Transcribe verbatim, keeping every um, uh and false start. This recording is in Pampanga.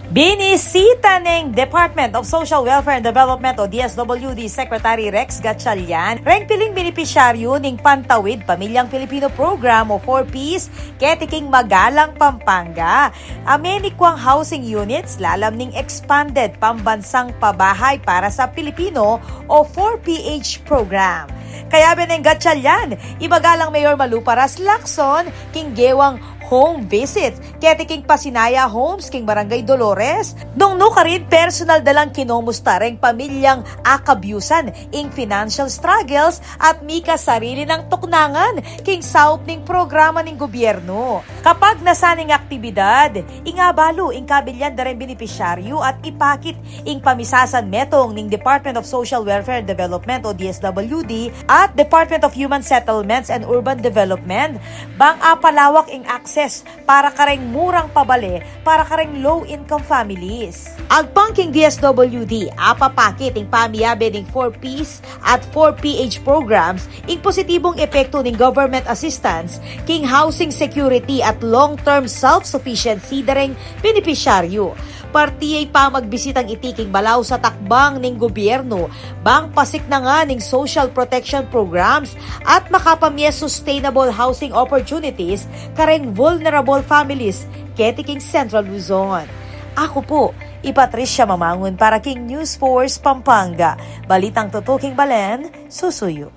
Binisita ning Department of Social Welfare and Development o D S W D Secretary Rex Gatchalian reng piling benepisyaryu ning Pantawid Pamilyang Pilipino Program o four Ps keti king Magalang, Pampanga. Ame ni kuang housing units lalam ning Expanded Pambansang Pabahay para sa Pilipino o four P H program. Kayabe neng Gatchalian, i Magalang Mayor Maluparas Lacson king gewang home visits keti king Pasinaya Homes king Barangay Dolores, nung nukarin personal da lang kinomusta reng pamilyang akabyusan ing financial struggles at mika sarili nang tuknangan king saup ning programa ning gobyernu. Kapagnasan ning aktibidad, ingabalu ing kabilyan da reng benepisyaryu at ipakit ing pamisasan metung ning Department of Social Welfare and Development o D S W D at Department of Human Settlements and Urban Development bang apalawak ing access para kareng murang pabale para kareng low-income families. Agpang king D S W D, apapakit ing pamiyabe ning four Ps at four P H programs ing positibung epektu ning government assistance king housing security at long-term self-sufficiency da reng benepisyaryu. Parti ya ing pamagbisitang iti king balaus a takbang ning gobyernu bang pasiknangan ing social protection programs at makapamie sustainable housing opportunities kareng vulnerable families keti king Central Luzon. Aku pu i Patricia Mamangun para king News Force Pampanga. Balitang tutuking balen, susuyu.